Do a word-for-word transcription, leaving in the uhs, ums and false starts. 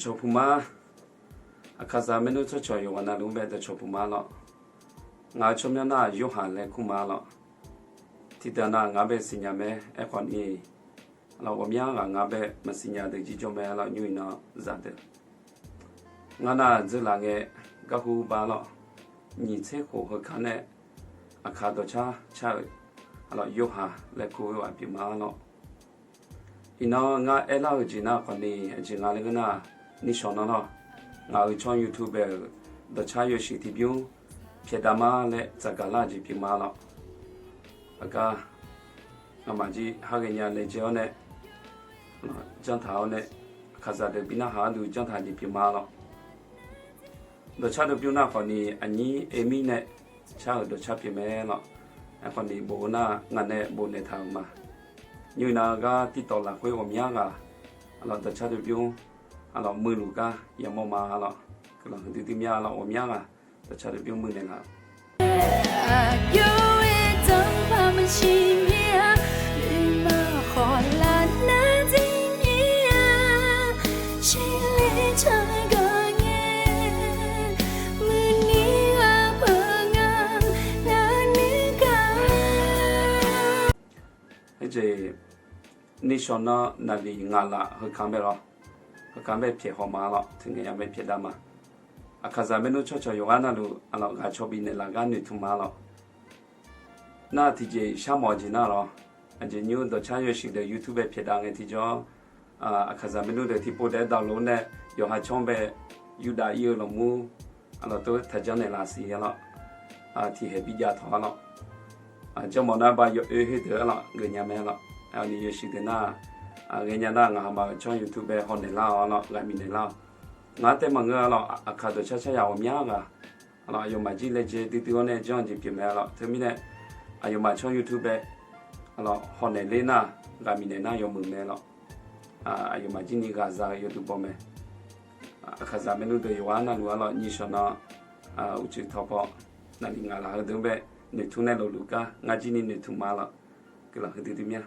Dawqcawq puq ma. Aqkaqzaq maernmr tsawrcawq yawqghaq navluf-anr bae dawqcawq puq ma lawr. Ngaq-euq tsawrmyanr nar-aq Yorhaq laer kur ma lawr. Tiqdeuq nav ngaq-anr bae siqnya mae. Aerkhawf ni, aqlawq ghawqmya ghaq ngaq-anr bae maqsiqnya deuq jirjawr mae lawr. Nymr iqnan zaqdeuq, ngar nar dzeurlaf ngae garhu ba lawr. Nyiq tser khof heukanr nae Aqkaq dawqcar car-euq aqlawq Yorhaq laer kur-eu ghaq pyeuf ma lawr. Iqnan ngar aerlar-eu jeq nar khawf ni, aqjeq nga laer ngeur nar-aq, nishawq nan lawr, ngaq-euq tsawr YouTube bae-euq dawqcar yawshuif tiqbymr pyaeqdav ma laer tsaqgaq lar-eu jeq pyeuf ma lawr. Aqgar nga'maf jir har ghaenya laejae-awr nae, janrtaq-awr nae, Aqkaqzaq deuq bi narhaq-anr dui janrtaq jeq pyeuf ma lawr. Dawqcar dawqbymr nar khawf ni aqnyir Amy nae car-euq dawqcar pyeuf mae lawr. Aerkhawf ni bof-eu nar ngaq nae bofnaeq taq-euq ma. Nymr iqnan gar TikTok lafkhoer ghawqmya ghaq aqlawq dawqcar dawqbymr aqlawq muiluf gar yamawr ma lawr. Guiqlanq huiqdui dui mya lawr. Ghawqmya ghaq dawqcar dawqbymr muiqnaeq laf-eu Heujeq nishawq nan naqliq ngaqlaf heukanq bae lawr, heukanq bae pyaeq haw ma lawr. Teungaeq ya mae pyaeqdav ma. Aqkaqzaq maernmr tsawrcawq yawqghaq navluf aqlawq ghaq caw bifnaeq laf gar noeqtmq ma lawr. Nar tiqjeq sharmawf-eu jeq nar lawr, aqjeq nymr dawqcar yawshuif deuq YouTube bae pyaeqdav ngae tiqjawr, Aqkaqzaq maernmr deuq tiqpov daef-aer dawqlof-aer nae yawqha caw-anr bae yurdav ir-eu lawqmur aqlawq tov taqjanr naeqlaf siq-a lawr. Tiqhaeq bijav tawq-a lawr. Jawrmawf nar ba yawoer khoerdeuq-a lawr geufnya mae lawr. Aqni yawshuif deuq nar, ghaenya nar ngaq haqmaf-euq tsawr YouTube bae hawnaeq lar-awq lawr, ghaqmiq naeq lar-awq. Ngaq-anr tae maqngeur-a lawr, Aqkaq dawqcar car yaq ghawqmya ghaq aqlawq aqyawfmaf jir laejae duidui-awr nae janr-eu jeq pyeuf mae lawr. Teumirnae aqyawfmaf tsawr YouTube bae aqlawq hawnaeq ler nar, ghaqmiq naeq nar yawmuiq mae lawr. Aqyawfmaf jir ni ghaqza-eu yawduq baw mae. Aqkaqzaq maernmr deuq yawqghaq navluf-a lawr, nishawq nan uqcif tawqpaw naqliq ngaqlaf heudeuq-anr bae noeqtmq nae lofluf gar ngar jir ni noeqtmq ma lawr. Guiqlanq huiqdui dui mya.